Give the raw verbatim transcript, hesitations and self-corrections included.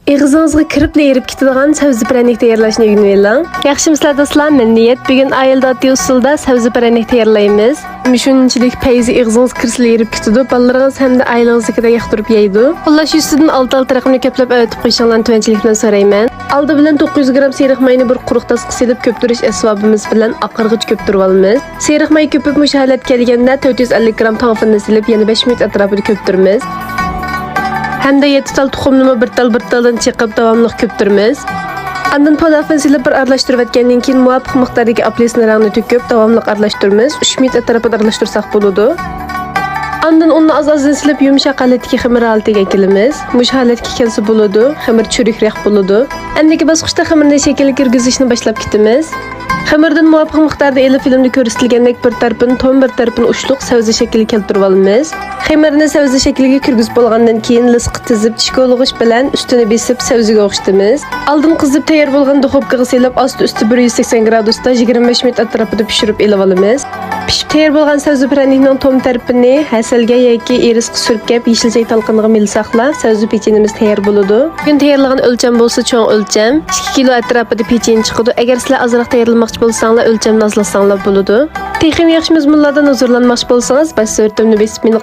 ئېغىزىڭىزغا كىرىپلا ئېرىپ كېتىدىغان سەۋزە پىرەنىك تەييارلاشنى ئۆگىنىۋېلىڭ. ياخشىمۇسىلەر دوستلار، مەن نىيەت. بۈگۈن ئائىلىدە ئاددىي ئۇسۇلدا سەۋزە پىرەنىك تەييارلايمىز. مۇشۇنچىلىك پەيزى ئېغىزىڭىزغا كىرسىلا ئېرىپ كېتىدۇ. بالىلىرىڭىز ھەمدە ئائىلىڭىزدىكىلەر ياقتۇرۇپ يەيدۇ. خۇللاش يۈزىسىدىن ئالتە-ئالتە رەقەمنى كۆپلەپ ئەۋەتىپ قويۇشۇڭلارنى تۆۋەنچىلىك بىلەن سورايمەن. ئالدى بىلەن توققۇز يۈز گرام سېرىق ماينى بىر قۇرۇق تاسقا سېلىپ كۆپتۈرۈش ئەسۋابىمىز بىلەن ئاقارغىچە كۆپتۈرۈۋالىمىز. سېرىق ماي كۆپۈپ مۇشۇ ھالەتكە كەلگەندە تۆت يۈز ئەللىك گرام تاڭفېننى سېلىپ يەنە بەش مىنۇت ئەتراپىدا كۆپتۈرىمىز. ھەمدە يەتتە تال تۇخۇمنىمۇ بىر تال بىر تالدىن چېقىپ داۋاملىق كۆپتۈرىمىز. ئاندىن پالافىل سېلىپ بىر ئارىلاشتۇرۇۋەتكەندىن كېيىن مۇۋاپىق مىقداردىكى ئاپېلسىن رەڭنى تۆكۈپ داۋاملىق ئارىلاشتۇرىمىز. ئۈچ مىنۇت ئەتراپىدا ئارىلاشتۇرساق بولىدۇ. ئاندىن ئۇننى ئاز-ئازدىن سېلىپ يۇمشاق ھالەتتىكى خېمىر ھالىتىگە ئەكېلىمىز. مۇشۇ ھالەتكە كەلسە بولىدۇ. خېمىر چۈرۈكرەك بولىدۇ. ئەندىكى باسقۇچتا خېمىرنى شەكىلگە كىرگۈزۈشنى باشلاپ كېتىمىز. خېمىردىن مۇۋاپىق مىقداردا ئېلىپ، فىلىمدا كۆرسىتىلگەندەك بىر تەرىپىنى تۇم، بىر تەرىپىنى ئۇچلۇق سەۋزە شەكلىگە كەلتۈرۈۋالىمىز. خېمىرنى سەۋزە شەكلىگە كىرگۈزۈپ بولغاندىن كېيىن لىسقا تىزىپ، چېكولىغۇچ بىلەن ئۈستىنى بېسىپ سەۋزىگە ئوخشىتىمىز. ئالدىن قىزىپ تەييار بولغان دۇخوپكىغا سېلىپ، ئاستى ئۈستى بىر يۈز سەكسەن گرادۇستا يىگىرمە بەش مىنۇت ئەتراپىدا پىشۇرۇپ ئېلىۋالىمىز. پىشىپ تەييار بولغان سەۋزە پىرەنىكنىڭ توم تەرىپىنى ھەسەلگە ياكى ئېرىسقا سۈركەپ، يېشىل چاي تالقىنىغا مىلىساقلا، سەۋزە پېچىنىمىز تەييار بولىدۇ. بۈگۈن تەييارلىغان ئۆلچەم بولسا چوڭ ئۆلچەم، ئىككى كىلو ئەتراپىدا پېچىنە چىقىدۇ. ئەگەر سىلەر ئازراق تەييارلىماقچى بولساڭلار، ئۆلچەمنى ئازلاتساڭلار بولىدۇ. تېخىمۇ ياخشى مەزمۇنلاردىن ھۇزۇرلانماقچى بولسىڭىز، باش سۈرىتىمنى بېسىپ مېنى